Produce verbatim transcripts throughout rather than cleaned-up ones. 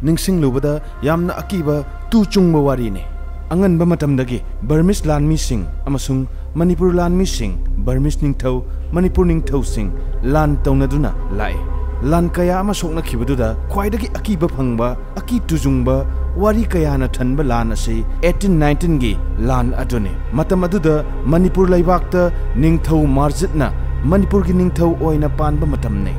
ꯅꯤꯡꯁꯤꯡꯂꯨꯕꯗ ꯌꯥꯝꯅ ꯑꯀꯤꯕ ꯇꯨ ꯆꯨꯡꯕ ꯋꯥꯔꯤꯅꯤ꯫ ꯑꯉꯟꯕ ꯃꯇꯝꯗꯒꯤ ꯕꯔꯃꯤꯁ ꯂꯥꯟꯃꯤꯁꯤꯡ ꯑꯃꯁꯨꯡ ꯃꯅꯤꯄꯨꯔ ꯂꯥꯟꯃꯤꯁꯤꯡ, ꯕꯔꯃꯤꯁ ꯅꯤꯡꯊꯧ, ꯃꯅꯤꯄꯨꯔ ꯅꯤꯡꯊꯧꯁꯤꯡ ꯂꯥꯟ ꯇꯧꯅꯗꯨꯅ ꯂꯥꯛꯏ꯫ ꯂꯥꯟ ꯀꯌꯥ ꯑꯃ ꯁꯣꯛꯅꯈꯤꯕꯗꯨꯗ ꯈ꯭ꯋꯥꯏꯗꯒꯤ ꯑꯀꯤꯕ ꯐꯪꯕ, ꯑꯀꯤ ꯇꯨꯖꯨꯡꯕ ꯋꯥꯔꯤ ꯀꯌꯥꯅ ꯊꯟꯕ ꯂꯥꯟ ꯑꯁꯤ eighteen nineteen ꯒꯤ ꯂꯥꯟ ꯑꯗꯨꯅꯤ꯫ ꯃꯇꯝ ꯑꯗꯨꯗ ꯃꯅꯤꯄꯨꯔ ꯂꯩꯕꯥꯛꯇ ꯅꯤꯡꯊꯧ ꯃꯥꯔꯖꯤꯠꯅ ꯃꯅꯤꯄꯨꯔꯒꯤ ꯅꯤꯡꯊꯧ ꯑꯣꯏꯅ ꯄꯥꯟꯕ ꯃꯇꯝꯅꯤ꯫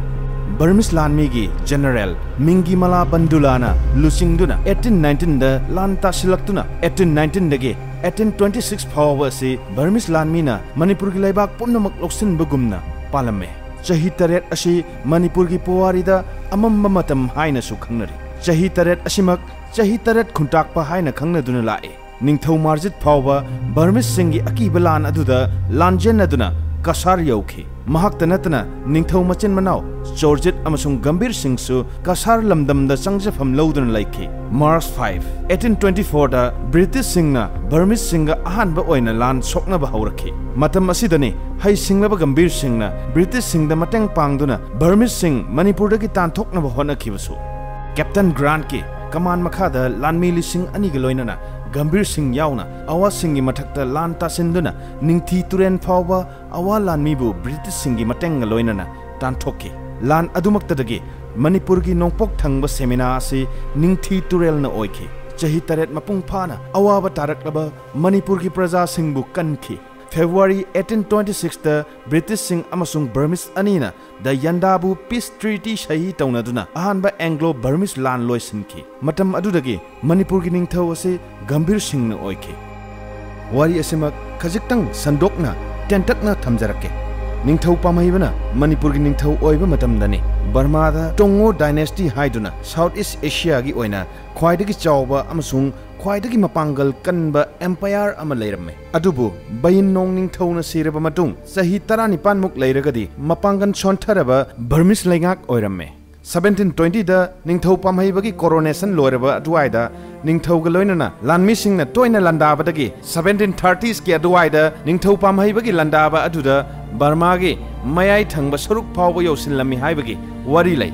ꯕꯔꯃꯤꯁ ꯂꯥꯟꯃꯤꯒꯤ ꯖꯦꯅꯔꯦꯜ ꯃꯤꯡꯒꯤꯃꯂꯥ ꯕꯟꯗꯨꯂꯥꯅ ꯂꯨꯆꯤꯡꯗꯨꯅ eighteen nineteen ꯗ ꯂꯥꯟ ꯇꯥꯁꯤꯜꯂꯛꯇꯨꯅ eighteen nineteen ꯗꯒꯤ eighteen twenty six ꯐꯥꯎꯕ ꯑꯁꯤ ꯕꯔꯃꯤꯁ ꯂꯥꯟꯃꯤꯅ ꯃꯅꯤꯄꯨꯔꯒꯤ ꯂꯩꯕꯥꯛ ꯄꯨꯝꯅꯃꯛ ꯂꯧꯁꯤꯟꯕꯒꯨꯝꯅ ꯄꯥꯜꯂꯝꯃꯤ꯫ ꯆꯍꯤ ꯇꯔꯦꯠ ꯑꯁꯤ ꯃꯅꯤꯄꯨꯔꯒꯤ ꯄꯨꯋꯥꯔꯤꯗ ꯑꯃꯝꯕ ꯃꯇꯝ ꯍꯥꯏꯅꯁꯨ ꯈꯪꯅꯔꯤ꯫ ꯆꯍꯤ ꯇꯔꯦꯠ ꯑꯁꯤꯃꯛ ꯆꯍꯤ ꯇꯔꯦꯠ ꯈꯨꯟꯇꯥꯛꯄ ꯍꯥꯏꯅ ꯈꯪꯅꯗꯨꯅ ꯂꯥꯛꯏ꯫ ꯅꯤꯡꯊꯧ ꯃꯥꯔꯖꯤꯠ ꯐꯥꯎꯕ ꯕꯔꯃꯤꯁꯁꯤꯡꯒꯤ ꯑꯀꯤꯕ ꯂꯥꯟ ꯑꯗꯨꯗ ꯂꯥꯟꯖꯦꯟꯅꯗꯨꯅ ꯀꯁꯥꯔ ꯌꯧꯈꯤ꯫ ꯃꯍꯥꯛꯇ ꯅꯠꯇꯅ ꯅꯤꯡꯊꯧ ꯃꯆꯤꯟ ꯃꯅꯥꯎ ꯆꯣꯔꯖꯤꯠ ꯑꯃꯁꯨꯡ ꯒꯝꯚꯤꯔ ꯁꯤꯡꯁꯨ ꯀꯁꯥꯔ ꯂꯝꯗꯝꯗ ꯆꯪꯖꯐꯝ ꯂꯧꯗꯨꯅ ꯂꯩꯈꯤ꯫ March five, eighteen twenty four ꯗ ꯕ꯭ꯔꯤꯇꯤꯁꯁꯤꯡꯅ ꯕꯔꯃꯤꯁꯁꯤꯡꯒ ꯑꯍꯥꯟꯕ ꯑꯣꯏꯅ ꯂꯥꯟ ꯁꯣꯛꯅꯕ ꯍꯧꯔꯛꯈꯤ꯫ ꯃꯇꯝ ꯑꯁꯤꯗꯅꯤ ꯍꯩꯁꯤꯡꯂꯕ ꯒꯝꯚꯤꯔ ꯁꯤꯡꯅ ꯕ꯭ꯔꯤꯇꯤꯁꯁꯤꯡꯗ ꯃꯇꯦꯡ ꯄꯥꯡꯗꯨꯅ ꯕꯔꯃꯤꯁꯁꯤꯡ ꯃꯅꯤꯄꯨꯔꯗꯒꯤ ꯇꯥꯟꯊꯣꯛꯅꯕ ꯍꯣꯠꯅꯈꯤꯕꯁꯨ꯫ ꯀꯦꯞꯇꯟ ꯒ꯭ꯔꯥꯟꯠꯀꯤ ꯀꯃꯥꯟ ꯃꯈꯥꯗ ꯂꯥꯟꯃꯤ ꯂꯤꯁꯤꯡ ꯑꯅꯤꯒ ꯂꯣꯏꯅꯅ ꯒꯝꯚꯤꯔ ꯁꯤꯡ ꯌꯥꯎꯅ ꯑꯋꯥꯁꯤꯡꯒꯤ ꯃꯊꯛꯇ ꯂꯥꯟ ꯇꯥꯁꯤꯟꯗꯨꯅ ꯅꯤꯡꯊꯤ ꯇꯨꯔꯦꯜ ꯐꯥꯎꯕ ꯑꯋꯥ ꯂꯥꯟꯃꯤꯕꯨ ꯕ꯭ꯔꯤꯇꯤꯁꯁꯤꯡꯒꯤ ꯃꯇꯦꯡꯒ ꯂꯣꯏꯅꯅ ꯇꯥꯟꯊꯣꯛꯈꯤ꯫ ꯂꯥꯟ ꯑꯗꯨꯃꯛꯇꯗꯒꯤ ꯃꯅꯤꯄꯨꯔꯒꯤ ꯅꯣꯡꯄꯣꯛ ꯊꯪꯕ ꯁꯦꯃꯤꯅꯥ ꯑꯁꯤ ꯅꯤꯡꯊꯤ ꯇꯨꯔꯦꯜꯅ ꯑꯣꯏꯈꯤ꯫ ꯆꯍꯤ ꯇꯔꯦꯠ ꯃꯄꯨꯡ ꯐꯥꯅ ꯑꯋꯥꯕ ꯇꯥꯔꯛꯂꯕ ꯃꯅꯤꯄꯨꯔꯒꯤ ꯄ꯭ꯔꯖꯥꯁꯤꯡꯕꯨ ꯀꯟꯈꯤ꯫ February eighteen twenty six ꯇ ꯕ꯭ꯔꯤꯇꯤꯁꯁꯤꯡ ꯑꯃꯁꯨꯡ ꯕꯔꯃꯤꯁ ꯑꯅꯤꯅ ꯗ ꯌꯟꯗꯥꯕꯨ ꯄꯤꯁ ꯇ꯭ꯔꯤꯇꯤ ꯁꯍꯤ ꯇꯧꯅꯗꯨꯅ ꯑꯍꯥꯟꯕ ꯑꯦꯡꯒ꯭ꯂꯣ ꯕꯔꯃꯤꯁ ꯂꯥꯟ ꯂꯣꯏꯁꯤꯟꯈꯤ꯫ ꯃꯇꯝ ꯑꯗꯨꯗꯒꯤ ꯃꯅꯤꯄꯨꯔꯒꯤ ꯅꯤꯡꯊꯧ ꯑꯁꯤ ꯒꯝꯚꯤꯔ ꯁꯤꯡꯅ ꯑꯣꯏꯈꯤ꯫ ꯋꯥꯔꯤ ꯑꯁꯤꯃꯛ ꯈꯖꯤꯛꯇꯪ ꯁꯟꯗꯣꯛꯅ ꯇꯦꯟꯇꯛꯅ ꯊꯝꯖꯔꯛꯀꯦ꯫ ꯅꯤꯡꯊꯧ ꯄꯥꯝꯍꯩꯕꯅ ꯃꯅꯤꯄꯨꯔꯒꯤ ꯅꯤꯡꯊꯧ ꯑꯣꯏꯕ ꯃꯇꯝꯗꯅꯤ ꯕꯔꯃꯥꯗ ꯇꯣꯡꯉꯣ ꯗꯥꯏꯅꯦꯁꯇꯤ ꯍꯥꯏꯗꯨꯅ ꯁꯥꯎꯠ ꯏꯁ ꯑꯦꯁꯤꯌꯥꯒꯤ ꯑꯣꯏꯅ ꯈ꯭ꯋꯥꯏꯗꯒꯤ ꯆꯥꯎꯕ ꯑꯃꯁꯨꯡ ꯈ꯭ꯋꯥꯏꯗꯒꯤ ꯃꯄꯥꯡꯒꯜ ꯀꯟꯕ ꯑꯦꯝꯄꯥꯌꯔ ꯑꯃ ꯂꯩꯔꯝꯃꯤ꯫ ꯑꯗꯨꯕꯨ ꯕꯌꯤꯟꯅꯣꯡ ꯅꯤꯡꯊꯧꯅ ꯁꯤꯔꯕ ꯃꯇꯨꯡ ꯆꯍꯤ ꯇꯔꯥꯅꯤꯄꯥꯟꯃꯨꯛ ꯂꯩꯔꯒꯗꯤ ꯃꯄꯥꯡꯒꯜ ꯁꯣꯟꯊꯔꯕ ꯕꯔꯃꯤꯁ ꯂꯩꯉꯥꯛ ꯑꯣꯏꯔꯝꯃꯤ꯫ Seventeen twenty ꯗ ꯅꯤꯡꯊꯧ ꯄꯥꯝꯍꯩꯕꯒꯤ ꯀꯣꯔꯣꯅꯦꯁꯟ ꯂꯣꯏꯔꯕ ꯑꯗꯨꯋꯥꯏꯗ ꯅꯤꯡꯊꯧꯒ ꯂꯣꯏꯅꯅ ꯂꯥꯟꯃꯤꯁꯤꯡꯅ ꯇꯣꯏꯅ ꯂꯥꯟꯗꯥꯕꯗꯒꯤ seventeen thirties ꯀꯤ ꯑꯗꯨꯋꯥꯏꯗ ꯅꯤꯡꯊꯧ ꯄꯥꯝꯍꯩꯕꯒꯤ ꯂꯥꯟꯗꯥꯕ ꯑꯗꯨꯗ ꯕꯔꯃꯥꯒꯤ ꯃꯌꯥꯏ ꯊꯪꯕ ꯁꯔꯨꯛ ꯐꯥꯎꯕ ꯌꯧꯁꯤꯜꯂꯝꯃꯤ ꯍꯥꯏꯕꯒꯤ ꯋꯥꯔꯤ ꯂꯩ꯫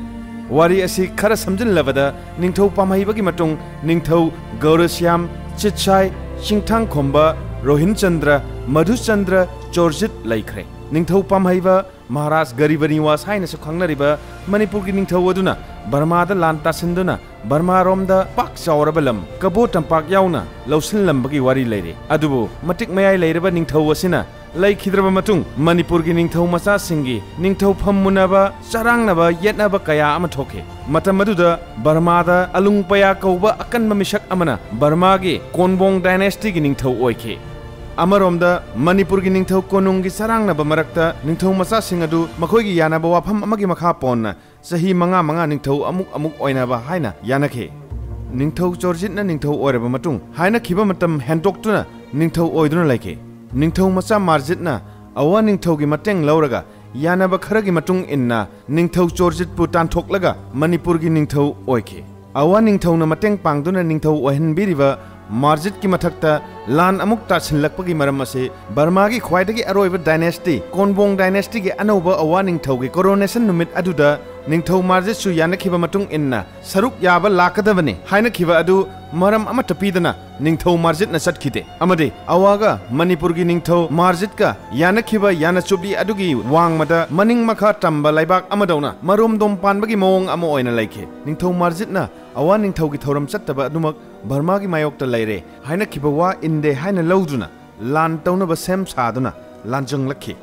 ꯋꯥꯔꯤ ꯑꯁꯤ ꯈꯔ ꯁꯝꯖꯤꯜꯂꯕꯗ, ꯅꯤꯡꯊꯧ ꯄꯥꯝꯍꯩꯕꯒꯤ ꯃꯇꯨꯡ ꯅꯤꯡꯊꯧ ꯒꯧꯔꯁ꯭ꯌꯥꯝ, ꯆꯤꯠꯁꯥꯏ, ꯆꯤꯡꯊꯥꯡꯈꯣꯝꯕ, ꯔꯣꯍꯤꯟꯆꯟꯗ꯭ꯔ, ꯃꯙꯨꯆꯟꯗ꯭ꯔ, ꯆꯣꯔꯖꯤꯠ ꯂꯩꯈ꯭ꯔꯦ꯫ ꯅꯤꯡꯊꯧ ꯄꯥꯝꯍꯩꯕ ꯃꯍꯥꯔꯥꯖ ꯒꯔꯤꯕ ꯅꯤꯋꯥꯁ ꯍꯥꯏꯅꯁꯨ ꯈꯪꯅꯔꯤꯕ ꯃꯅꯤꯄꯨꯔꯒꯤ ꯅꯤꯡꯊꯧ ꯑꯗꯨꯅ ꯕꯔꯃꯥꯗ ꯂꯥꯟ ꯇꯥꯁꯤꯟꯗꯨꯅ ꯕꯔꯃꯥꯔꯣꯝꯗ ꯄꯥꯛ ꯆꯥꯎꯔꯕ ꯂꯝ ꯀꯕꯣ ꯇꯝꯄꯥꯛ ꯌꯥꯎꯅ ꯂꯧꯁꯤꯜꯂꯝꯕꯒꯤ ꯋꯥꯔꯤ ꯂꯩꯔꯤ꯫ ꯑꯗꯨꯕꯨ ꯃꯇꯤꯛ ꯃꯌꯥꯏ ꯂꯩꯔꯕ ꯅꯤꯡꯊꯧ ꯑꯁꯤꯅ ꯂꯩꯈꯤꯗ꯭ꯔꯕ ꯃꯇꯨꯡ, ꯃꯅꯤꯄꯨꯔꯒꯤ ꯅꯤꯡꯊꯧ ꯃꯆꯥꯁꯤꯡꯒꯤ ꯅꯤꯡꯊꯧ ꯐꯝ ꯃꯨꯟꯅꯕ, ꯆꯔꯥꯡꯅꯕ, ꯌꯦꯠꯅꯕ ꯀꯌꯥ ꯑꯃ ꯊꯣꯛꯈꯤ꯫ ꯃꯇꯝ ꯑꯗꯨꯗ ꯕꯔꯃꯥꯗ ꯑꯂꯨꯡ ꯄꯌꯥ ꯀꯧꯕ ꯑꯀꯟꯕ ꯃꯤꯁꯛ ꯑꯃꯅ ꯕꯔꯃꯥꯒꯤ ꯀꯣꯟꯕꯣꯡ ꯗꯥꯏꯅꯦꯁꯇꯤꯒꯤ ꯅꯤꯡꯊꯧ ꯑꯣꯏꯈꯤ꯫ ꯑꯃꯔꯣꯝꯗ, ꯃꯅꯤꯄꯨꯔꯒꯤ ꯅꯤꯡꯊꯧ ꯀꯣꯅꯨꯡꯒꯤ ꯆꯔꯥꯡꯅꯕ ꯃꯔꯛꯇ ꯅꯤꯡꯊꯧ ꯃꯆꯥꯁꯤꯡ ꯑꯗꯨ ꯃꯈꯣꯏꯒꯤ ꯌꯥꯅꯕ ꯋꯥꯐꯝ ꯑꯃꯒꯤ ꯃꯈꯥ ꯄꯣꯟꯅ ꯆꯍꯤ ꯃꯉꯥ ꯃꯉꯥ ꯅꯤꯡꯊꯧ ꯑꯃꯨꯛ ꯑꯃꯨꯛ ꯑꯣꯏꯅꯕ ꯍꯥꯏꯅ ꯌꯥꯅꯈꯤ꯫ ꯅꯤꯡꯊꯧ ꯆꯣꯔꯖꯤꯠꯅ ꯅꯤꯡꯊꯧ ꯑꯣꯏꯔꯕ ꯃꯇꯨꯡ, ꯍꯥꯏꯅꯈꯤꯕ ꯃꯇꯝ ꯍꯦꯟꯗꯣꯛꯇꯨꯅ ꯅꯤꯡꯊꯧ ꯑꯣꯏꯗꯨꯅ ꯂꯩꯈꯤ꯫ ꯅꯤꯡꯊꯧ ꯃꯆꯥ ꯃꯥꯔꯖꯤꯠꯅ ꯑꯋꯥ ꯅꯤꯡꯊꯧꯒꯤ ꯃꯇꯦꯡ ꯂꯧꯔꯒ, ꯌꯥꯅꯕ ꯈꯔꯒꯤ ꯃꯇꯨꯡ ꯏꯟꯅ ꯅꯤꯡꯊꯧ ꯆꯣꯔꯖꯤꯠꯄꯨ ꯇꯥꯟꯊꯣꯛꯂꯒ ꯃꯅꯤꯄꯨꯔꯒꯤ ꯅꯤꯡꯊꯧ ꯑꯣꯏꯈꯤ꯫ ꯑꯋꯥ ꯅꯤꯡꯊꯧꯅ ꯃꯇꯦꯡ ꯄꯥꯡꯗꯨꯅ ꯅꯤꯡꯊꯧ ꯑꯣꯏꯍꯟꯕꯤꯔꯤꯕ ꯃꯥꯔꯖꯤꯠꯀꯤ ꯃꯊꯛꯇ ꯂꯥꯟ ꯑꯃꯨꯛ ꯇꯥꯁꯤꯜꯂꯛꯄꯒꯤ ꯃꯔꯝ ꯑꯁꯤ ꯕꯔꯃꯥꯒꯤ ꯈ꯭ꯋꯥꯏꯗꯒꯤ ꯑꯔꯣꯏꯕ ꯗꯥꯏꯅꯦꯁꯇꯤ, ꯀꯣꯟꯕꯣꯡ ꯗꯥꯏꯅꯦꯁꯇꯤꯒꯤ ꯑꯅꯧꯕ ꯑꯋꯥ ꯅꯤꯡꯊꯧꯒꯤ ꯀꯣꯔꯣꯅꯦꯁꯟ ꯅꯨꯃꯤꯠ ꯑꯗꯨꯗ ꯅꯤꯡꯊꯧ ꯃꯥꯔꯖꯤꯠꯁꯨ ꯌꯥꯅꯈꯤꯕ ꯃꯇꯨꯡ ꯏꯟꯅ ꯁꯔꯨꯛ ꯌꯥꯕ ꯂꯥꯛꯀꯗꯕꯅꯤ ꯍꯥꯏꯅꯈꯤꯕ ꯑꯗꯨ ꯃꯔꯝ ꯑꯃꯠꯇ ꯄꯤꯗꯅ ꯅꯤꯡꯊꯧ ꯃꯥꯔꯖꯤꯠꯅ ꯆꯠꯈꯤꯗꯦ꯫ ꯑꯃꯗꯤ ꯑꯋꯥꯒ ꯃꯅꯤꯄꯨꯔꯒꯤ ꯅꯤꯡꯊꯧ ꯃꯥꯔꯖꯤꯠꯀ ꯌꯥꯅꯈꯤꯕ ꯌꯥꯅꯆꯨꯞꯂꯤ ꯑꯗꯨꯒꯤ ꯋꯥꯡꯃꯗ ꯃꯅꯤꯡ ꯃꯈꯥ ꯇꯝꯕ ꯂꯩꯕꯥꯛ ꯑꯃꯗꯧꯅ ꯃꯔꯣꯝꯗꯣꯝ ꯄꯥꯟꯕꯒꯤ ꯃꯑꯣꯡ ꯑꯃ ꯑꯣꯏꯅ ꯂꯩꯈꯤ꯫ ꯅꯤꯡꯊꯧ ꯃꯥꯔꯖꯤꯠꯅ ꯑꯋꯥ ꯅꯤꯡꯊꯧꯒꯤ ꯊꯧꯔꯝ ꯆꯠꯇꯕ ꯑꯗꯨꯃꯛ ꯕꯔꯃꯥꯒꯤ ꯃꯥꯌꯣꯛꯇ ꯂꯩꯔꯦ ꯍꯥꯏꯅꯈꯤꯕ ꯋꯥ ꯏꯟꯗꯦ ꯍꯥꯏꯅ ꯂꯧꯗꯨꯅ ꯂꯥꯟ ꯇꯧꯅꯕ ꯁꯦꯝ ꯁꯥꯗꯨꯅ ꯂꯥꯟꯖꯪꯂꯛꯈꯤ꯫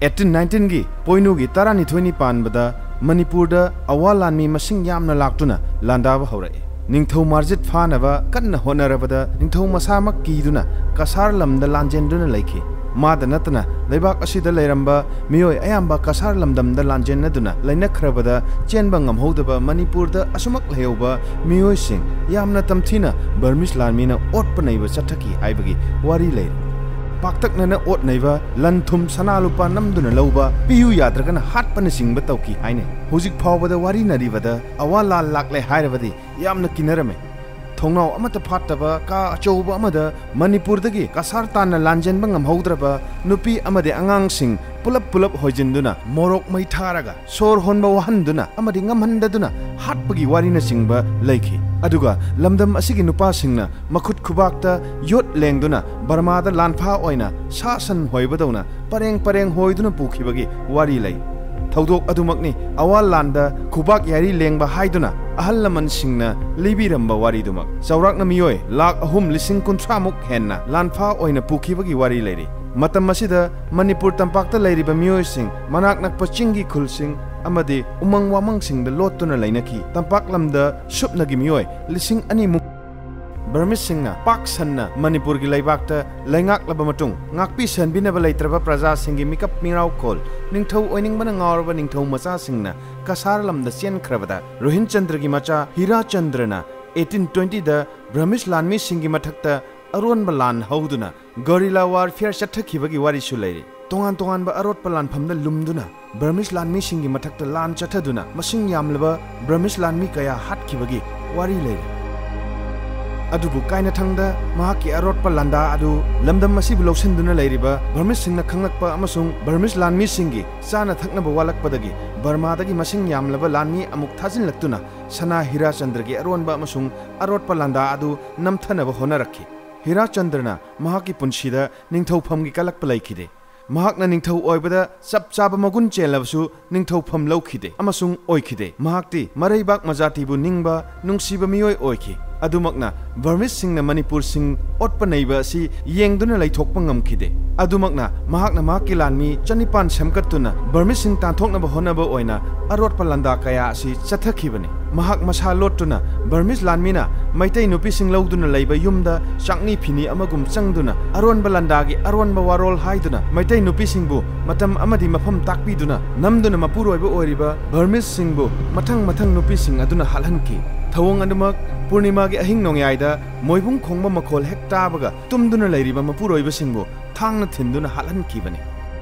ꯑꯩꯠꯇꯤꯟ ꯅꯥꯏꯟꯇꯤꯟꯒꯤ ꯄꯣꯏꯅꯨꯒꯤ ꯇꯔꯥꯅꯤꯊꯣꯏꯅꯤ ꯄꯥꯟꯕꯗ ꯃꯅꯤꯄꯨꯔꯗ ꯑꯋꯥ ꯂꯥꯟꯃꯤ ꯃꯁꯤꯡ ꯌꯥꯝꯅ ꯂꯥꯛꯇꯨꯅ ꯂꯥꯟꯗꯥꯕ ꯍꯧꯔꯛꯏ꯫ ꯅꯤꯡꯊꯧ ꯃꯥꯔꯖꯤꯠ ꯐꯥꯅꯕ ꯀꯟꯅ ꯍꯣꯠꯅꯔꯕꯗ ꯅꯤꯡꯊꯧ ꯃꯁꯥꯃꯛ ꯀꯤꯗꯨꯅ ꯀꯁꯥꯔ ꯂꯝꯗ ꯂꯥꯟꯖꯦꯟꯗꯨꯅ ꯂꯩꯈꯤ꯫ ꯃꯥꯗ ꯅꯠꯇꯅ ꯂꯩꯕꯥꯛ ꯑꯁꯤꯗ ꯂꯩꯔꯝꯕ ꯃꯤꯑꯣꯏ ꯑꯌꯥꯝꯕ ꯀꯁꯥꯔ ꯂꯝꯗꯝꯗ ꯂꯥꯟꯖꯦꯟꯅꯗꯨꯅ ꯂꯩꯅꯈ꯭ꯔꯕꯗ ꯆꯦꯟꯕ ꯉꯝꯍꯧꯗꯕ ꯃꯅꯤꯄꯨꯔꯗ ꯑꯁꯨꯃꯛ ꯂꯩꯍꯧꯕ ꯃꯤꯑꯣꯏꯁꯤꯡ ꯌꯥꯝꯅ ꯇꯝꯊꯤꯅ ꯕꯔꯃꯤꯁ ꯂꯥꯟꯃꯤꯅ ꯑꯣꯠꯄ ꯅꯩꯕ ꯆꯠꯊꯈꯤ ꯍꯥꯏꯕꯒꯤ ꯋꯥꯔꯤ ꯂꯩꯔꯤ꯫ ꯄꯥꯛꯇꯛꯅꯅ ꯑꯣꯠ ꯅꯩꯕ, ꯂꯟ ꯊꯨꯝ ꯁꯅꯥ ꯂꯨꯄꯥ ꯅꯝꯗꯨꯅ ꯂꯧꯕ, ꯄꯤꯌꯨ ꯌꯥꯗ꯭ꯔꯒꯅ ꯍꯥꯠꯄꯅꯆꯤꯡꯕ ꯇꯧꯈꯤ ꯍꯥꯏꯅꯩ꯫ ꯍꯧꯖꯤꯛ ꯐꯥꯎꯕꯗ ꯋꯥꯔꯤꯅꯔꯤꯕꯗ ꯑꯋꯥ ꯂꯥꯟ ꯂꯥꯛꯂꯦ ꯍꯥꯏꯔꯕꯗꯤ ꯌꯥꯝꯅ ꯀꯤꯅꯔꯝꯃꯤ꯫ ꯊꯣꯡꯅꯥꯎ ꯑꯃꯠꯇ ꯐꯥꯠꯇꯕ ꯀꯥ ꯑꯆꯧꯕ ꯑꯃꯗ ꯃꯅꯤꯄꯨꯔꯗꯒꯤ ꯀꯁꯥꯔ ꯇꯥꯟꯅ ꯂꯥꯟꯖꯦꯟꯕ ꯉꯝꯍꯧꯗ꯭ꯔꯕ ꯅꯨꯄꯤ ꯑꯃꯗꯤ ꯑꯉꯥꯡꯁꯤꯡ ꯄꯨꯂꯞ ꯄꯨꯂꯞ ꯍꯣꯏꯖꯤꯟꯗꯨꯅ ꯃꯣꯔꯣꯛ ꯃꯩ ꯊꯥꯔꯒ ꯁꯣꯔ ꯍꯣꯟꯕ ꯋꯥꯍꯟꯗꯨꯅ ꯑꯃꯗꯤ ꯉꯝꯍꯟꯗꯗꯨꯅ ꯍꯥꯠꯄꯒꯤ ꯋꯥꯔꯤꯅꯆꯤꯡꯕ ꯂꯩꯈꯤ꯫ ꯑꯗꯨꯒ ꯂꯝꯗꯝ ꯑꯁꯤꯒꯤ ꯅꯨꯄꯥꯁꯤꯡꯅ ꯃꯈꯨꯠ ꯈꯨꯕꯥꯛꯇ ꯌꯣꯠ ꯂꯦꯡꯗꯨꯅ ꯕꯔꯃꯥꯗ ꯂꯥꯟꯐꯥ ꯑꯣꯏꯅ ꯁꯥ ꯁꯟ ꯍꯣꯏꯕꯗꯧꯅ ꯄꯔꯦꯡ ꯄꯔꯦꯡ ꯍꯣꯏꯗꯨꯅ ꯄꯨꯈꯤꯕꯒꯤ ꯋꯥꯔꯤ ꯂꯩ꯫ ꯊꯧꯗꯣꯛ ꯑꯗꯨꯃꯛꯅꯤ ꯑꯋꯥ ꯂꯥꯟꯗ ꯈꯨꯕꯥꯛ ꯌꯥꯏꯔꯤ ꯂꯦꯡꯕ ꯍꯥꯏꯗꯨꯅ ꯑꯍꯜ ꯂꯃꯟꯁꯤꯡꯅ ꯂꯤꯕꯤꯔꯝꯕ ꯋꯥꯔꯤꯗꯨꯃꯛ꯫ ꯆꯥꯎꯔꯥꯛꯅ ꯃꯤꯑꯣꯏ ꯂꯥꯈ ꯑꯍꯨꯝ ꯂꯤꯁꯤꯡ ꯀꯨꯟꯊ꯭ꯔꯥꯃꯨꯛ ꯍꯦꯟꯅ ꯂꯥꯟꯐꯥ ꯑꯣꯏꯅ ꯄꯨꯈꯤꯕꯒꯤ ꯋꯥꯔꯤ ꯂꯩꯔꯤ꯫ ꯃꯇꯝ ꯑꯁꯤꯗ ꯃꯅꯤꯄꯨꯔ ꯇꯝꯄꯥꯛꯇ ꯂꯩꯔꯤꯕ ꯃꯤꯑꯣꯏꯁꯤꯡ, ꯃꯅꯥꯛ ꯅꯛꯄ ꯆꯤꯡꯒꯤ ꯈꯨꯜꯁꯤꯡ ꯑꯃꯗꯤ ꯎꯃꯪ ꯋꯥꯃꯪꯁꯤꯡꯗ ꯂꯣꯠꯇꯨꯅ ꯂꯩꯅꯈꯤ꯫ ꯇꯝꯄꯥꯛ ꯂꯝꯗ ꯁꯨꯞꯅꯒꯤ ꯃꯤꯑꯣꯏ ꯂꯤꯁꯤꯡ ꯑꯅꯤꯃꯨꯛ ꯕꯔꯃꯤꯁꯁꯤꯡꯅ ꯄꯥꯛ ꯁꯟꯅ ꯃꯅꯤꯄꯨꯔꯒꯤ ꯂꯩꯕꯥꯛꯇ ꯂꯩꯉꯥꯛꯂꯕ ꯃꯇꯨꯡ, ꯉꯥꯛꯄꯤ ꯁꯦꯟꯕꯤꯅꯕ ꯂꯩꯇ꯭ꯔꯕ ꯄ꯭ꯔꯖꯥꯁꯤꯡꯒꯤ ꯃꯤꯀꯞ ꯃꯤꯔꯥꯎꯈꯣꯜ, ꯅꯤꯡꯊꯧ ꯑꯣꯏꯅꯤꯡꯕꯅ ꯉꯥꯎꯔꯕ ꯅꯤꯡꯊꯧ ꯃꯆꯥꯁꯤꯡꯅ ꯀꯁꯥꯔ ꯂꯝꯗ ꯆꯦꯟꯈ꯭ꯔꯕꯗ, ꯔꯣꯍꯤꯟꯆꯟꯗ꯭ꯔꯒꯤ ꯃꯆꯥ ꯍꯤꯔꯥꯆꯟꯗ꯭ꯔꯅ ꯑꯩꯠꯇꯤꯟ ꯇ꯭ꯋꯦꯟꯇꯤꯗ ꯕ꯭ꯔꯃꯤꯁ ꯂꯥꯟꯃꯤꯁꯤꯡꯒꯤ ꯃꯊꯛꯇ ꯑꯔꯣꯟꯕ ꯂꯥꯟ ꯍꯧꯗꯨꯅ guerrilla warfare ꯆꯠꯊꯈꯤꯕꯒꯤ ꯋꯥꯔꯤꯁꯨ ꯂꯩꯔꯤ꯫ ꯇꯣꯉꯥꯟ ꯇꯣꯉꯥꯟꯕ ꯑꯔꯣꯠꯄ ꯂꯥꯟꯐꯝꯗ ꯂꯨꯝꯗꯨꯅ ꯕꯔꯃꯤꯁ ꯂꯥꯟꯃꯤꯁꯤꯡꯒꯤ ꯃꯊꯛꯇ ꯂꯥꯟ ꯆꯠꯊꯗꯨꯅ ꯃꯁꯤꯡ ꯌꯥꯝꯂꯕ ꯕꯔꯃꯤꯁ ꯂꯥꯟꯃꯤ ꯀꯌꯥ ꯍꯥꯠꯈꯤꯕꯒꯤ ꯋꯥꯔꯤ ꯂꯩꯔꯤ꯫ ꯑꯗꯨꯕꯨ ꯀꯥꯏꯅꯊꯪꯗ ꯃꯍꯥꯛꯀꯤ ꯑꯔꯣꯠꯄ ꯂꯥꯟꯗꯥ ꯑꯗꯨ ꯂꯝꯗꯝ ꯑꯁꯤꯕꯨ ꯂꯧꯁꯤꯟꯗꯨꯅ ꯂꯩꯔꯤꯕ ꯕꯔꯃꯤꯁꯁꯤꯡꯅ ꯈꯪꯂꯛꯄ ꯑꯃꯁꯨꯡ ꯕꯔꯃꯤꯁ ꯂꯥꯟꯃꯤꯁꯤꯡꯒꯤ ꯆꯥꯅ ꯊꯛꯅꯕ ꯋꯥꯠꯂꯛꯄꯗꯒꯤ ꯕꯔꯃꯥꯗꯒꯤ ꯃꯁꯤꯡ ꯌꯥꯝꯂꯕ ꯂꯥꯟꯃꯤ ꯑꯃꯨꯛ ꯊꯥꯖꯤꯜꯂꯛꯇꯨꯅ ꯁꯅꯥ ꯍꯤꯔꯥꯆꯟꯗ꯭ꯔꯒꯤ ꯑꯔꯣꯟꯕ ꯑꯃꯁꯨꯡ ꯑꯔꯣꯠꯄ ꯂꯥꯟꯗꯥ ꯑꯗꯨ ꯅꯝꯊꯅꯕ ꯍꯣꯠꯅꯔꯛꯈꯤ꯫ ꯍꯤꯔꯥꯆꯟꯗ꯭ꯔꯅ ꯃꯍꯥꯛꯀꯤ ꯄꯨꯟꯁꯤꯗ ꯅꯤꯡꯊꯧꯐꯝꯒꯤ ꯀꯜꯂꯛꯄ ꯂꯩꯈꯤꯗꯦ꯫ ꯃꯍꯥꯛꯅ ꯅꯤꯡꯊꯧ ꯑꯣꯏꯕꯗ ꯆꯞ ꯆꯥꯕ ꯃꯒꯨꯟ ꯆꯦꯜꯂꯕꯁꯨ ꯅꯤꯡꯊꯧꯐꯝ ꯂꯧꯈꯤꯗꯦ ꯑꯃꯁꯨꯡ ꯑꯣꯏꯈꯤꯗꯦ꯫ ꯃꯍꯥꯛꯇꯤ ꯃꯔꯩꯕꯥꯛ ꯃꯖꯥꯇꯤꯕꯨ ꯅꯤꯡꯕ, ꯅꯨꯡꯁꯤꯕ ꯃꯤꯑꯣꯏ ꯑꯣꯏꯈꯤ꯫ ꯑꯗꯨꯃꯛꯅ ꯕꯔꯃꯤꯁꯁꯤꯡꯅ ꯃꯅꯤꯄꯨꯔꯁꯤꯡ ꯑꯣꯠꯄ ꯅꯩꯕ ꯑꯁꯤ ꯌꯦꯡꯗꯨꯅ ꯂꯩꯊꯣꯛꯄ ꯉꯝꯈꯤꯗꯦ꯫ ꯑꯗꯨꯃꯛꯅ ꯃꯍꯥꯛꯅ ꯃꯍꯥꯛꯀꯤ ꯂꯥꯟꯃꯤ ꯆꯅꯤꯄꯥꯟ ꯁꯦꯝꯒꯠꯇꯨꯅ ꯕꯔꯃꯤꯁꯁꯤꯡ ꯇꯥꯟꯊꯣꯛꯅꯕ ꯍꯣꯠꯅꯕ ꯑꯣꯏꯅ ꯑꯔꯣꯠꯄ ꯂꯥꯟꯗꯥ ꯀꯌꯥ ꯑꯁꯤ ꯆꯠꯊꯈꯤꯕꯅꯤ꯫ ꯃꯍꯥꯛ ꯃꯁꯥ ꯂꯣꯠꯇꯨꯅ ꯕꯔꯃꯤꯁ ꯂꯥꯟꯃꯤꯅ ꯃꯩꯇꯩ ꯅꯨꯄꯤꯁꯤꯡ ꯂꯧꯗꯨꯅ ꯂꯩꯕ ꯌꯨꯝꯗ ꯆꯥꯛꯅꯤ ꯐꯤꯅꯤ ꯑꯃꯒꯨꯝ ꯆꯪꯗꯨꯅ ꯑꯔꯣꯟꯕ ꯂꯥꯟꯗꯥꯒꯤ ꯑꯔꯣꯟꯕ ꯋꯥꯔꯣꯜ ꯍꯥꯏꯗꯨꯅ ꯃꯩꯇꯩ ꯅꯨꯄꯤꯁꯤꯡꯕꯨ ꯃꯇꯝ ꯑꯃꯗꯤ ꯃꯐꯝ ꯇꯥꯛꯄꯤꯗꯨꯅ ꯅꯝꯗꯨꯅ ꯃꯄꯨꯔꯣꯏꯕ ꯑꯣꯏꯔꯤꯕ ꯕꯔꯃꯤꯁꯁꯤꯡꯕꯨ ꯃꯊꯪ ꯃꯊꯪ ꯅꯨꯄꯤꯁꯤꯡ ꯑꯗꯨꯅ ꯍꯥꯠꯍꯟꯈꯤ꯫ ꯊꯧꯑꯣꯡ ꯑꯗꯨꯃꯛ ꯄꯨꯔꯅꯤꯃꯥꯒꯤ ꯑꯍꯤꯡ ꯅꯣꯡꯌꯥꯏꯗ ꯃꯣꯏꯕꯨꯡ ꯈꯣꯡꯕ ꯃꯈꯣꯜ ꯍꯦꯛ ꯇꯥꯕꯒ ꯇꯨꯝꯗꯨꯅ ꯂꯩꯔꯤꯕ ꯃꯄꯨꯔꯣꯏꯕꯁꯤꯡꯕꯨ ꯊꯥꯡꯅ ꯊꯤꯟꯗꯨꯅ ꯍꯥꯠꯍꯟꯈꯤꯕꯅꯤ꯫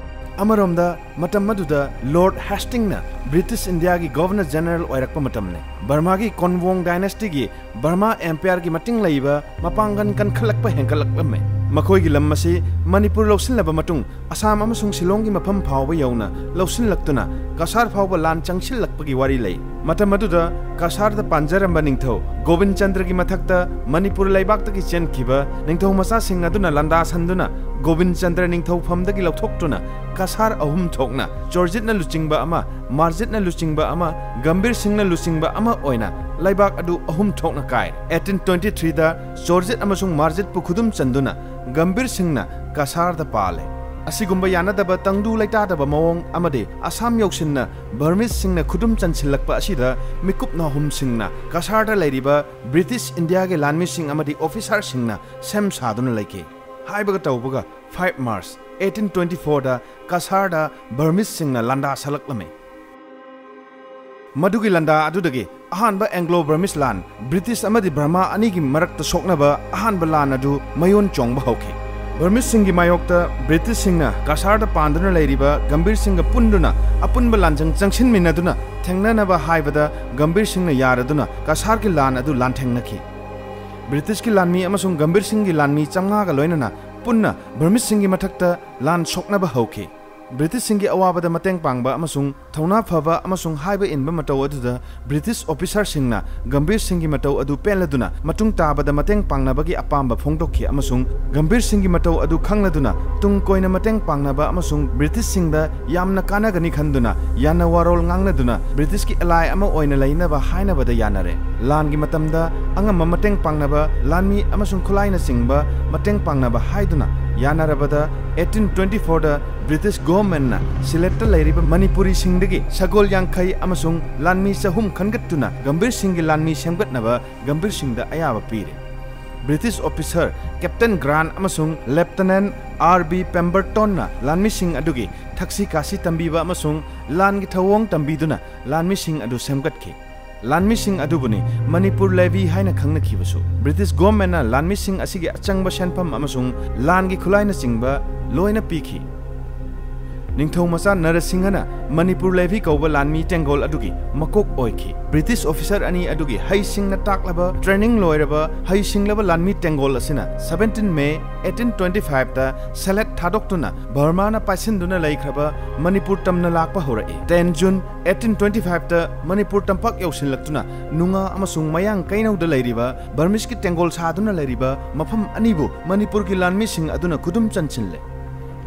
ꯑꯃꯔꯣꯝꯗ, ꯃꯇꯝ ꯑꯗꯨꯗ ꯂꯣꯔꯗ ꯍꯦꯁꯇꯤꯡꯅ ꯕ꯭ꯔꯤꯇꯤꯁ ꯏꯟꯗꯤꯌꯥꯒꯤ ꯒꯣꯚꯔꯅꯔ ꯖꯦꯅꯔꯦꯜ ꯑꯣꯏꯔꯛꯄ ꯃꯇꯝꯅꯤ꯫ ꯕꯔꯃꯥꯒꯤ ꯀꯣꯟꯋꯣꯡ ꯗꯥꯏꯅꯦꯁꯇꯤꯒꯤ ꯕꯔꯃꯥ ꯑꯦꯝꯄꯥꯌꯔꯒꯤ ꯃꯇꯤꯡ ꯂꯩꯕ ꯃꯄꯥꯡꯒꯜ ꯀꯟꯈꯠꯂꯛꯄ ꯍꯦꯟꯒꯠꯂꯛꯂꯝꯃꯤ꯫ ꯃꯈꯣꯏꯒꯤ ꯂꯝ ꯑꯁꯤ ꯃꯅꯤꯄꯨꯔ ꯂꯧꯁꯤꯜꯂꯕ ꯃꯇꯨꯡ ꯑꯁꯥꯝ ꯑꯃꯁꯨꯡ ꯁꯤꯂꯣꯡꯒꯤ ꯃꯐꯝ ꯐꯥꯎꯕ ꯌꯧꯅ ꯂꯧꯁꯤꯜꯂꯛꯇꯨꯅ ꯀꯁꯥꯔ ꯐꯥꯎꯕ ꯂꯥꯟ ꯆꯪꯁꯤꯜꯂꯛꯄꯒꯤ ꯋꯥꯔꯤ ꯂꯩ꯫ ꯃꯇꯝ ꯑꯗꯨꯗ ꯀꯁꯥꯔꯗ ꯄꯥꯟꯖꯔꯝꯕ ꯅꯤꯡꯊꯧ ꯒꯣꯕꯤꯟ ꯆꯟꯗ꯭ꯔꯒꯤ ꯃꯊꯛꯇ ꯃꯅꯤꯄꯨꯔ ꯂꯩꯕꯥꯛꯇꯒꯤ ꯆꯦꯟꯈꯤꯕ ꯅꯤꯡꯊꯧ ꯃꯆꯥꯁꯤꯡ ꯑꯗꯨꯅ ꯂꯥꯟꯗꯥ ꯁꯟꯗꯨꯅ ꯒꯣꯕꯤꯟ ꯆꯟꯗ꯭ꯔ ꯅꯤꯡꯊꯧꯐꯝꯗꯒꯤ ꯂꯧꯊꯣꯛꯇꯨꯅ ꯀꯁꯥꯔ ꯑꯍꯨꯝ ꯊꯣꯛꯅ ꯆꯣꯔꯖꯤꯠꯅ ꯂꯨꯆꯤꯡꯕ ꯑꯃ, ꯃꯥꯔꯖꯤꯠꯅ ꯂꯨꯆꯤꯡꯕ ꯑꯃ, ꯒꯝꯚꯤꯔ ꯁꯤꯡꯅ ꯂꯨꯆꯤꯡꯕ ꯑꯃ ꯑꯣꯏꯅ ꯂꯩꯕꯥꯛ ꯑꯗꯨ ꯑꯍꯨꯝ ꯊꯣꯛꯅ ꯀꯥꯏ꯫ ꯑꯩꯠꯇꯤꯟ ꯇ꯭ꯋꯦꯟꯇꯤ ꯊ꯭ꯔꯤꯗ ꯆꯣꯔꯖꯤꯠ ꯑꯃꯁꯨꯡ ꯃꯥꯔꯖꯤꯠꯄꯨ ꯈꯨꯗꯨꯝ ꯆꯟꯗꯨꯅ ꯒꯝꯚꯤꯔ ꯁꯤꯡꯅ ꯀꯁꯥꯔꯗ ꯄꯥꯜꯂꯦ꯫ ꯑꯁꯤꯒꯨꯝꯕ ꯌꯥꯅꯗꯕ ꯇꯪꯗꯨ ꯂꯩꯇꯥꯗꯕ ꯃꯑꯣꯡ ꯑꯃꯗꯤ ꯑꯁꯥꯝ ꯌꯧꯁꯤꯟꯅ ꯕꯔꯃꯤꯁꯁꯤꯡꯅ ꯈꯨꯗꯨꯝ ꯆꯟꯁꯤꯜꯂꯛꯄ ꯑꯁꯤꯗ ꯃꯤꯀꯨꯞ ꯅꯥꯍꯨꯝꯁꯤꯡꯅ ꯀꯁꯥꯔꯗ ꯂꯩꯔꯤꯕ ꯕ꯭ꯔꯤꯇꯤꯁ ꯏꯟꯗꯤꯌꯥꯒꯤ ꯂꯥꯟꯃꯤꯁꯤꯡ ꯑꯃꯗꯤ ꯑꯣꯐꯤꯁꯥꯔꯁꯤꯡꯅ ꯁꯦꯝ ꯁꯥꯗꯨꯅ ꯂꯩꯈꯤ꯫ ꯍꯥꯏꯕꯒ ꯇꯧꯕꯒ ꯐꯥꯏꯚ ꯃꯥꯔꯆ ꯑꯩꯠꯇꯤꯟ ꯇ꯭ꯋꯦꯟꯇꯤ ꯐꯣꯔꯗ ꯀꯁꯥꯔꯗ ꯕꯔꯃꯤꯁꯁꯤꯡꯅ ꯂꯥꯟꯗꯥ ꯁꯜꯂꯛꯂꯝꯃꯤ꯫ ꯃꯗꯨꯒꯤ ꯂꯥꯟꯗꯥ ꯑꯗꯨꯗꯒꯤ ꯑꯍꯥꯟꯕ ꯑꯦꯡꯒ꯭ꯂꯣ ꯕꯔꯃꯤꯁ ꯂꯥꯟ, ꯕ꯭ꯔꯤꯇꯤꯁ ꯑꯃꯗꯤ ꯕꯔꯃꯥ ꯑꯅꯤꯒꯤ ꯃꯔꯛꯇ ꯁꯣꯛꯅꯕ ꯑꯍꯥꯟꯕ ꯂꯥꯟ ꯑꯗꯨ ꯃꯌꯣꯟ ꯆꯣꯡꯕ ꯍꯧꯈꯤ꯫ ꯕꯔꯃꯤꯁꯁꯤꯡꯒꯤ ꯃꯥꯌꯣꯛꯇ ꯕ꯭ꯔꯤꯇꯤꯁꯁꯤꯡꯅ ꯀꯁꯥꯔꯗ ꯄꯥꯟꯗꯨꯅ ꯂꯩꯔꯤꯕ ꯒꯝꯚꯤꯔ ꯁꯤꯡꯒ ꯄꯨꯟꯗꯨꯅ ꯑꯄꯨꯟꯕ ꯂꯥꯟꯖꯪ ꯆꯪꯁꯤꯟꯃꯤꯟꯅꯗꯨꯅ ꯊꯦꯡꯅꯅꯕ ꯍꯥꯏꯕꯗ ꯒꯝꯚꯤꯔ ꯁꯤꯡꯅ ꯌꯥꯔꯗꯨꯅ ꯀꯁꯥꯔꯒꯤ ꯂꯥꯟ ꯑꯗꯨ ꯂꯥꯟꯊꯦꯡꯅꯈꯤ꯫ ꯕ꯭ꯔꯤꯇꯤꯁꯀꯤ ꯂꯥꯟꯃꯤ ꯑꯃꯁꯨꯡ ꯒꯝꯚꯤꯔ ꯁꯤꯡꯒꯤ ꯂꯥꯟꯃꯤ ꯆꯥꯝꯃꯉꯥꯒ ꯂꯣꯏꯅꯅ ꯄꯨꯟꯅ ꯕꯔꯃꯤꯁꯁꯤꯡꯒꯤ ꯃꯊꯛꯇ ꯂꯥꯟ ꯁꯣꯛꯅꯕ ꯍꯧꯈꯤ꯫ ꯕ꯭ꯔꯤꯇꯤꯁꯁꯤꯡꯒꯤ ꯑꯋꯥꯕꯗ ꯃꯇꯦꯡ ꯄꯥꯡꯕ ꯑꯃꯁꯨꯡ ꯊꯧꯅꯥ ꯐꯕ ꯑꯃꯁꯨꯡ ꯍꯥꯏꯕ ꯏꯟꯕ ꯃꯇꯧ ꯑꯗꯨꯗ ꯕ꯭ꯔꯤꯇꯤꯁ ꯑꯣꯐꯤꯁꯥꯔꯁꯤꯡꯅ ꯒꯝꯚꯤꯔ ꯁꯤꯡꯒꯤ ꯃꯇꯧ ꯑꯗꯨ ꯄꯦꯜꯂꯗꯨꯅ ꯃꯇꯨꯡ ꯇꯥꯕꯗ ꯃꯇꯦꯡ ꯄꯥꯡꯅꯕꯒꯤ ꯑꯄꯥꯝꯕ ꯐꯣꯡꯗꯣꯛꯈꯤ ꯑꯃꯁꯨꯡ ꯒꯝꯚꯤꯔ ꯁꯤꯡꯒꯤ ꯃꯇꯧ ꯑꯗꯨ ꯈꯪꯂꯗꯨꯅ ꯇꯨꯡ ꯀꯣꯏꯅ ꯃꯇꯦꯡ ꯄꯥꯡꯅꯕ ꯑꯃꯁꯨꯡ ꯕ꯭ꯔꯤꯇꯤꯁꯁꯤꯡꯗ ꯌꯥꯝꯅ ꯀꯥꯟꯅꯒꯅꯤ ꯈꯟꯗꯨꯅ ꯌꯥꯅ ꯋꯥꯔꯣꯜ ꯉꯥꯡꯅꯗꯨꯅ ꯕ꯭ꯔꯤꯇꯤꯁꯀꯤ ally ꯑꯃ ꯑꯣꯏꯅ ꯂꯩꯅꯕ ꯍꯥꯏꯅꯕꯗ ꯌꯥꯅꯔꯦ꯫ ꯂꯥꯟꯒꯤ ꯃꯇꯝꯗ ꯑꯉꯝꯕ ꯃꯇꯦꯡ ꯄꯥꯡꯅꯕ, ꯂꯥꯟꯃꯤ ꯑꯃꯁꯨꯡ ꯈꯨꯠꯂꯥꯏꯅꯆꯤꯡꯕ ꯃꯇꯦꯡ ꯄꯥꯡꯅꯕ ꯍꯥꯏꯗꯨꯅ ꯌꯥꯅꯔꯕꯗ ꯑꯩꯠꯇꯤꯟ ꯇ꯭ꯋꯦꯟꯇꯤ ꯐꯣꯔꯗ ꯕ꯭ꯔꯤꯇꯤꯁ ꯒꯣꯚꯔꯟꯃꯦꯟꯠꯅ ꯁꯤꯂꯦꯠꯇ ꯂꯩꯔꯤꯕ ꯃꯅꯤꯄꯨꯔꯤꯁꯤꯡꯗꯒꯤ ꯁꯒꯣꯜ ꯌꯥꯡꯈꯩ ꯑꯃꯁꯨꯡ ꯂꯥꯟꯃꯤ ꯆꯍꯨꯝ ꯈꯟꯒꯠꯇꯨꯅ ꯒꯝꯚꯤꯔ ꯁꯤꯡꯒꯤ ꯂꯥꯟꯃꯤ ꯁꯦꯝꯒꯠꯅꯕ ꯒꯝꯚꯤꯔ ꯁꯤꯡꯗ ꯑꯌꯥꯕ ꯄꯤꯔꯦ꯫ ꯕ꯭ꯔꯤꯇꯤꯁ ꯑꯣꯐꯤꯁꯥꯔ ꯀꯦꯞꯇꯦꯟ ꯒ꯭ꯔꯥꯟꯠ ꯑꯃꯁꯨꯡ ꯂꯦꯐꯇꯤꯅꯦꯟꯠ ꯑꯥꯔ ꯕꯤ ꯄꯦꯝꯕꯔꯇꯣꯟꯅ ꯂꯥꯟꯃꯤꯁꯤꯡ ꯑꯗꯨꯒꯤ ꯊꯛꯁꯤ ꯈꯥꯁꯤ ꯇꯝꯕꯤꯕ ꯑꯃꯁꯨꯡ ꯂꯥꯟꯒꯤ ꯊꯧꯑꯣꯡ ꯇꯝꯕꯤꯗꯨꯅ ꯂꯥꯟꯃꯤꯁꯤꯡ ꯑꯗꯨ ꯁꯦꯝꯒꯠꯈꯤ꯫ ꯂꯥꯟꯃꯤꯁꯤꯡ ꯑꯗꯨꯕꯨꯅꯤ ꯃꯅꯤꯄꯨꯔ ꯂꯦꯚꯤ ꯍꯥꯏꯅ ꯈꯪꯅꯈꯤꯕꯁꯨ꯫ ꯕ꯭ꯔꯤꯇꯤꯁ ꯒꯣꯚꯔꯟꯃꯦꯟꯠꯅ ꯂꯥꯟꯃꯤꯁꯤꯡ ꯑꯁꯤꯒꯤ ꯑꯆꯪꯕ ꯁꯦꯟꯐꯝ ꯑꯃꯁꯨꯡ ꯂꯥꯟꯒꯤ ꯈꯨꯠꯂꯥꯏꯅꯆꯤꯡꯕ ꯂꯣꯏꯅ ꯄꯤꯈꯤ꯫ ꯅꯤꯡꯊꯧ ꯃꯆꯥ ꯅꯔꯁꯤꯡꯍꯅ ꯃꯅꯤꯄꯨꯔ ꯂꯦꯚꯤ ꯀꯧꯕ ꯂꯥꯟꯃꯤ ꯇꯦꯡꯒꯣꯜ ꯑꯗꯨꯒꯤ ꯃꯀꯣꯛ ꯑꯣꯏꯈꯤ꯫ ꯕ꯭ꯔꯤꯇꯤꯁ ꯑꯣꯐꯤꯁꯔ ꯑꯅꯤ ꯑꯗꯨꯒꯤ ꯍꯩꯁꯤꯡꯅ ꯇꯥꯛꯂꯕ, ꯇ꯭ꯔꯦꯅꯤꯡ ꯂꯣꯏꯔꯕ, ꯍꯩꯁꯤꯡꯂꯕ ꯂꯥꯟꯃꯤ ꯇꯦꯡꯒꯣꯜ ꯑꯁꯤꯅ seventeen May eighteen twenty five ꯇ ꯁꯦꯂꯦꯠ ꯊꯥꯗꯣꯛꯇꯨꯅ ꯕꯔꯃꯥꯅ ꯄꯥꯏꯁꯤꯟꯗꯨꯅ ꯂꯩꯈ꯭ꯔꯕ ꯃꯅꯤꯄꯨꯔ ꯇꯝꯅ ꯂꯥꯛꯄ ꯍꯧꯔꯛꯏ꯫ Ten June eighteen twenty five ꯇ ꯃꯅꯤꯄꯨꯔ ꯇꯝꯄꯥꯛ ꯌꯧꯁꯤꯜꯂꯛꯇꯨꯅ ꯅꯨꯡꯉꯥ ꯑꯃꯁꯨꯡ ꯃꯌꯥꯡ ꯀꯩꯅꯧꯗ ꯂꯩꯔꯤꯕ ꯕꯔꯃꯤꯁꯀꯤ ꯇꯦꯡꯒꯣꯜ ꯁꯥꯗꯨꯅ ꯂꯩꯔꯤꯕ ꯃꯐꯝ ꯑꯅꯤꯕꯨ ꯃꯅꯤꯄꯨꯔꯒꯤ ꯂꯥꯟꯃꯤꯁꯤꯡ ꯑꯗꯨꯅ ꯈꯨꯗꯨꯝ ꯆꯟꯁꯤꯜꯂꯦ꯫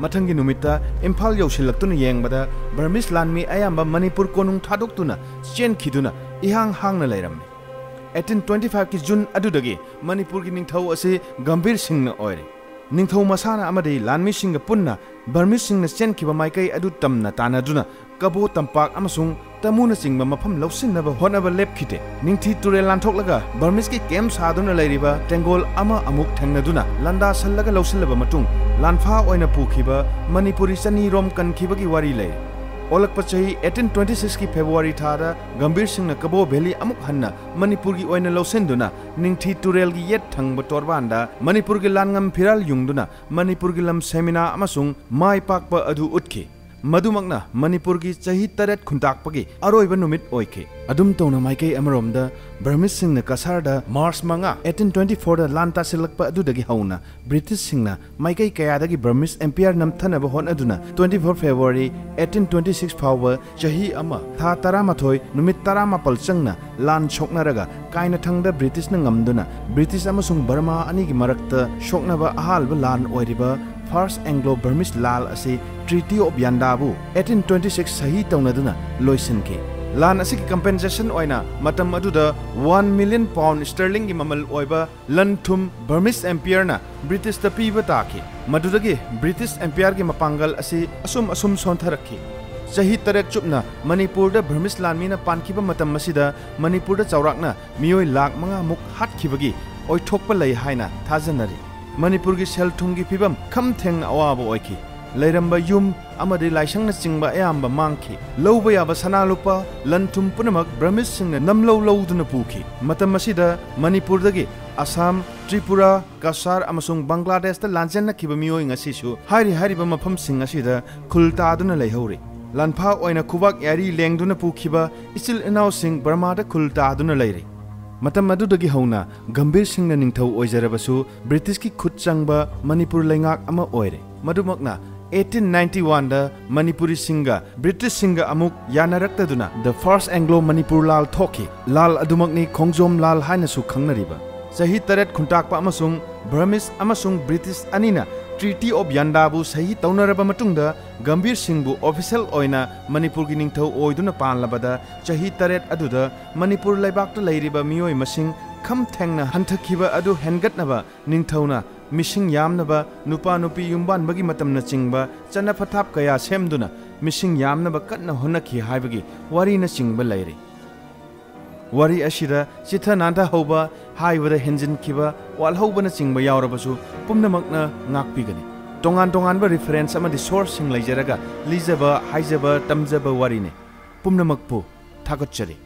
ꯃꯊꯪꯒꯤ ꯅꯨꯃꯤꯠꯇ ꯏꯝꯐꯥꯜ ꯌꯧꯁꯤꯜꯂꯛꯇꯨꯅ ꯌꯦꯡꯕꯗ ꯕꯔꯃꯤꯁ ꯂꯥꯟꯃꯤ ꯑꯌꯥꯝꯕ ꯃꯅꯤꯄꯨꯔ ꯀꯣꯅꯨꯡ ꯊꯥꯗꯣꯛꯇꯨꯅ ꯆꯦꯟꯈꯤꯗꯨꯅ ꯏꯍꯥꯡ ꯍꯥꯡꯅ ꯂꯩꯔꯝꯃꯤ꯫ Eighteen twenty five ꯀꯤ ꯖꯨꯟ ꯑꯗꯨꯗꯒꯤ ꯃꯅꯤꯄꯨꯔꯒꯤ ꯅꯤꯡꯊꯧ ꯑꯁꯤ ꯒꯝꯚꯤꯔ ꯁꯤꯡꯅ ꯑꯣꯏꯔꯦ꯫ ꯅꯤꯡꯊꯧ ꯃꯁꯥꯅ ꯑꯃꯗꯤ ꯂꯥꯟꯃꯤꯁꯤꯡꯒ ꯄꯨꯟꯅ ꯕꯔꯃꯤꯁꯁꯤꯡꯅ ꯆꯦꯟꯈꯤꯕ ꯃꯥꯏꯀꯩ ꯑꯗꯨ ꯇꯝꯅ ꯇꯥꯟꯅꯗꯨꯅ ꯀꯕꯣ ꯇꯝꯄꯥꯛ ꯑꯃꯁꯨꯡ ꯇꯃꯨꯅꯆꯤꯡꯕ ꯃꯐꯝ ꯂꯧꯁꯤꯟꯅꯕ ꯍꯣꯠꯅꯕ ꯂꯦꯞꯈꯤꯗꯦ꯫ ꯅꯤꯡꯊꯤ ꯇꯨꯔꯦꯜ ꯂꯥꯟꯊꯣꯛꯂꯒ ꯕꯔꯃꯤꯁꯀꯤ ꯀꯦꯝꯞ ꯁꯥꯗꯨꯅ ꯂꯩꯔꯤꯕ ꯇꯦꯡꯒꯣꯜ ꯑꯃ ꯑꯃꯨꯛ ꯊꯦꯡꯅꯗꯨꯅ ꯂꯥꯟꯗꯥꯁꯜꯂꯒ ꯂꯧꯁꯤꯜꯂꯕ ꯃꯇꯨꯡ ꯂꯥꯟꯐꯥ ꯑꯣꯏꯅ ꯄꯨꯈꯤꯕ ꯃꯅꯤꯄꯨꯔꯤ ꯆꯅꯤꯔꯣꯝ ꯀꯟꯈꯤꯕꯒꯤ ꯋꯥꯔꯤ ꯂꯩ꯫ ꯑꯣꯜꯂꯛꯄ ꯆꯍꯤ eighteen twenty six ꯀꯤ February ꯊꯥꯗ ꯒꯝꯚꯤꯔ ꯁꯤꯡꯅ ꯀꯕꯣ ꯚꯦꯂꯤ ꯑꯃꯨꯛ ꯍꯟꯅ ꯃꯅꯤꯄꯨꯔꯒꯤ ꯑꯣꯏꯅ ꯂꯧꯁꯤꯟꯗꯨꯅ ꯅꯤꯡꯊꯤ ꯇꯨꯔꯦꯜꯒꯤ ꯌꯦꯠ ꯊꯪꯕ ꯇꯣꯔꯕꯥꯟꯗ ꯃꯅꯤꯄꯨꯔꯒꯤ ꯂꯥꯟꯉꯝ ꯐꯤꯔꯥꯜ ꯌꯨꯡꯗꯨꯅ ꯃꯅꯤꯄꯨꯔꯒꯤ ꯂꯝ ꯁꯦꯃꯤꯅꯥ ꯑꯃꯁꯨꯡ ꯃꯥꯏ ꯄꯥꯛꯄ ꯑꯗꯨ ꯎꯠꯈꯤ꯫ ꯃꯗꯨꯃꯛꯅ ꯃꯅꯤꯄꯨꯔꯒꯤ ꯆꯍꯤ ꯇꯔꯦꯠ ꯈꯨꯟꯇꯥꯛꯄꯒꯤ ꯑꯔꯣꯏꯕ ꯅꯨꯃꯤꯠ ꯑꯣꯏꯈꯤ꯫ ꯑꯗꯨꯝ ꯇꯧꯅ ꯃꯥꯏꯀꯩ ꯑꯃꯔꯣꯝꯗ ꯕꯔꯃꯤꯁꯁꯤꯡꯅ ꯀꯁꯥꯔꯗ March ꯃꯉꯥ, eighteen twenty four ꯗ ꯂꯥꯟ ꯇꯥꯁꯤꯜꯂꯛꯄ ꯑꯗꯨꯗꯒꯤ ꯍꯧꯅ ꯕ꯭ꯔꯤꯇꯤꯁꯁꯤꯡꯅ ꯃꯥꯏꯀꯩ ꯀꯌꯥꯗꯒꯤ ꯕꯔꯃꯤꯁ ꯑꯦꯝꯄꯤꯌꯔ ꯅꯝꯊꯅꯕ ꯍꯣꯠꯅꯗꯨꯅ twenty four February eighteen twenty six ꯐꯥꯎꯕ ꯆꯍꯤ ꯑꯃ, ꯊꯥ ꯇꯔꯥꯃꯥꯊꯣꯏ, ꯅꯨꯃꯤꯠ ꯇꯔꯥꯃꯥꯄꯜ ꯆꯪꯅ ꯂꯥꯟ ꯁꯣꯛꯅꯔꯒ ꯀꯥꯏꯅꯊꯪꯗ ꯕ꯭ꯔꯤꯇꯤꯁꯅ ꯉꯝꯗꯨꯅ ꯕ꯭ꯔꯤꯇꯤꯁ ꯑꯃꯁꯨꯡ ꯕꯔꯃꯥ ꯑꯅꯤꯒꯤ ꯃꯔꯛꯇ ꯁꯣꯛꯅꯕ ꯑꯍꯥꯟꯕ ꯂꯥꯟ ꯑꯣꯏꯔꯤꯕ First Anglo-Burmese ꯂꯥꯟ ꯑꯁꯤ Treaty of Yandabo eighteen twenty six ꯁꯍꯤ ꯇꯧꯅꯗꯨꯅ ꯂꯣꯏꯁꯤꯟꯈꯤ꯫ ꯂꯥꯟ ꯑꯁꯤꯒꯤ ꯀꯝꯄꯦꯟꯁꯦꯁꯟ ꯑꯣꯏꯅ ꯃꯇꯝ ꯑꯗꯨꯗ one million pound sterlingꯒꯤ ꯃꯃꯜ ꯑꯣꯏꯕ ꯂꯟ ꯊꯨꯝ ꯕꯔꯃꯤꯁ ꯑꯦꯝꯄꯤꯌꯔꯅ ꯕ꯭ꯔꯤꯇꯤꯁꯇ ꯄꯤꯕ ꯇꯥꯈꯤ꯫ ꯃꯗꯨꯗꯒꯤ ꯕ꯭ꯔꯤꯇꯤꯁ ꯑꯦꯝꯄꯤꯌꯔꯒꯤ ꯃꯄꯥꯡꯒꯜ ꯑꯁꯤ ꯑꯁꯨꯝ ꯑꯁꯨꯝ ꯁꯣꯟꯊꯔꯛꯈꯤ꯫ ꯆꯍꯤ ꯇꯔꯦꯠ ꯆꯨꯞꯅ ꯃꯅꯤꯄꯨꯔꯗ ꯕꯔꯃꯤꯁ ꯂꯥꯟꯃꯤꯅ ꯄꯥꯟꯈꯤꯕ ꯃꯇꯝ ꯑꯁꯤꯗ ꯃꯅꯤꯄꯨꯔꯗ ꯆꯥꯎꯔꯥꯛꯅ ꯃꯤꯑꯣꯏ ꯂꯥꯈ ꯃꯉꯥꯃꯨꯛ ꯍꯥꯠꯈꯤꯕꯒꯤ ꯑꯣꯏꯊꯣꯛꯄ ꯂꯩ ꯍꯥꯏꯅ ꯊꯥꯖꯅꯔꯤ꯫ ꯃꯅꯤꯄꯨꯔꯒꯤ ꯁꯦꯜ ꯊꯨꯝꯒꯤ ꯐꯤꯕꯝ ꯈꯝ ꯊꯦꯡꯅ ꯑꯋꯥꯕ ꯑꯣꯏꯈꯤ꯫ ꯂꯩꯔꯝꯕ ꯌꯨꯝ ꯑꯃꯗꯤ ꯂꯥꯏꯁꯪꯅꯆꯤꯡꯕ ꯑꯌꯥꯝꯕ ꯃꯥꯡꯈꯤ꯫ ꯂꯧꯕ ꯌꯥꯕ ꯁꯅꯥ ꯂꯨꯄꯥ, ꯂꯟ ꯊꯨꯝ ꯄꯨꯝꯅꯃꯛ ꯕ꯭ꯔꯃꯤꯁꯁꯤꯡꯅ ꯅꯝꯂꯧ ꯂꯧꯗꯨꯅ ꯄꯨꯈꯤ꯫ ꯃꯇꯝ ꯑꯁꯤꯗ ꯃꯅꯤꯄꯨꯔꯗꯒꯤ ꯑꯁꯥꯝ, ꯇ꯭ꯔꯤꯄꯨꯔꯥ, ꯀꯁꯥꯔ ꯑꯃꯁꯨꯡ ꯕꯪꯒ꯭ꯂꯥꯗꯦꯁꯇ ꯂꯥꯟꯖꯦꯟꯅꯈꯤꯕ ꯃꯤꯑꯣꯏ ꯉꯁꯤꯁꯨ ꯍꯥꯏꯔꯤ ꯍꯥꯏꯔꯤꯕ ꯃꯐꯝꯁꯤꯡ ꯑꯁꯤꯗ ꯈꯨꯜ ꯇꯥꯗꯨꯅ ꯂꯩꯍꯧꯔꯤ꯫ ꯂꯥꯟꯐꯥ ꯑꯣꯏꯅ ꯈꯨꯕꯥꯛ ꯌꯥꯔꯤ ꯂꯦꯡꯗꯨꯅ ꯄꯨꯈꯤꯕ ꯏꯆꯤꯜ ꯏꯅꯥꯎꯁꯤꯡ ꯕꯔꯃꯥꯗ ꯈꯨꯜ ꯇꯥꯗꯨꯅ ꯂꯩꯔꯤ꯫ ꯃꯇꯝ ꯑꯗꯨꯗꯒꯤ ꯍꯧꯅ ꯒꯝꯚꯤꯔ ꯁꯤꯡꯅ ꯅꯤꯡꯊꯧ ꯑꯣꯏꯖꯔꯕꯁꯨ ꯕ꯭ꯔꯤꯇꯤꯁꯀꯤ ꯈꯨꯠ ꯆꯪꯕ ꯃꯅꯤꯄꯨꯔ ꯂꯩꯉꯥꯛ ꯑꯃ ꯑꯣꯏꯔꯦ꯫ ꯃꯗꯨꯃꯛꯅ eighteen ninety one ꯗ ꯃꯅꯤꯄꯨꯔꯤꯁꯤꯡꯒ ꯕ꯭ꯔꯤꯇꯤꯁꯁꯤꯡꯒ ꯑꯃꯨꯛ ꯌꯥꯅꯔꯛꯇꯗꯨꯅ The First Anglo Manipur ꯂꯥꯜ ꯊꯣꯛꯈꯤ꯫ ꯂꯥꯜ ꯑꯗꯨꯃꯛꯅꯤ ꯈꯣꯡꯖꯣꯝ ꯂꯥꯜ ꯍꯥꯏꯅꯁꯨ ꯈꯪꯅꯔꯤꯕ꯫ ꯆꯍꯤ ꯇꯔꯦꯠ ꯈꯨꯟꯇꯥꯛꯄ ꯑꯃꯁꯨꯡ ꯕꯔꯃꯤꯁ ꯑꯃꯁꯨꯡ ꯕ꯭ꯔꯤꯇꯤꯁ ꯑꯅꯤꯅ Treaty of Yanda ꯕꯨ ꯁꯍꯤ ꯇꯧꯅꯔꯕ ꯃꯇꯨꯡꯗ ꯒꯝꯚꯤꯔ ꯁꯤꯡꯕꯨ official ꯑꯣꯏꯅ ꯃꯅꯤꯄꯨꯔꯒꯤ ꯅꯤꯡꯊꯧ ꯑꯣꯏꯗꯨꯅ ꯄꯥꯜꯂꯕꯗ ꯆꯍꯤ ꯇꯔꯦꯠ ꯑꯗꯨꯗ ꯃꯅꯤꯄꯨꯔ ꯂꯩꯕꯥꯛꯇ ꯂꯩꯔꯤꯕ ꯃꯤꯑꯣꯏ ꯃꯁꯤꯡ ꯈꯝ ꯊꯦꯡꯅ ꯍꯟꯊꯈꯤꯕ ꯑꯗꯨ ꯍꯦꯟꯒꯠꯅꯕ ꯅꯤꯡꯊꯧꯅ ꯃꯤꯁꯤꯡ ꯌꯥꯝꯅꯕ, ꯅꯨꯄꯥ ꯅꯨꯄꯤ ꯌꯨꯝꯕꯥꯟꯕꯒꯤ ꯃꯇꯝꯅꯆꯤꯡꯕ ꯆꯠꯅ ꯄꯊꯥꯞ ꯀꯌꯥ ꯁꯦꯝꯗꯨꯅ ꯃꯤꯁꯤꯡ ꯌꯥꯝꯅꯕ ꯀꯟꯅ ꯍꯣꯠꯅꯈꯤ ꯍꯥꯏꯕꯒꯤ ꯋꯥꯔꯤꯅꯆꯤꯡꯕ ꯂꯩꯔꯤ꯫ ꯋꯥꯔꯤ ꯑꯁꯤꯗ ꯆꯤꯊ ꯅꯥꯟꯊꯍꯧꯕ, ꯍꯥꯏꯕꯗ ꯍꯦꯟꯖꯤꯟꯈꯤꯕ, ꯋꯥꯠꯍꯧꯕꯅꯆꯤꯡꯕ ꯌꯥꯎꯔꯕꯁꯨ ꯄꯨꯝꯅꯃꯛꯅ ꯉꯥꯛꯄꯤꯒꯅꯤ꯫ ꯇꯣꯉꯥꯟ ꯇꯣꯉꯥꯟꯕ reference ꯑꯃꯗꯤ source ꯁꯤꯡ ꯂꯩꯖꯔꯒ ꯂꯤꯖꯕ, ꯍꯥꯏꯖꯕ, ꯇꯝꯖꯕ ꯋꯥꯔꯤꯅꯤ꯫ ꯄꯨꯝꯅꯃꯛꯄꯨ ꯊꯥꯒꯠꯆꯔꯤ꯫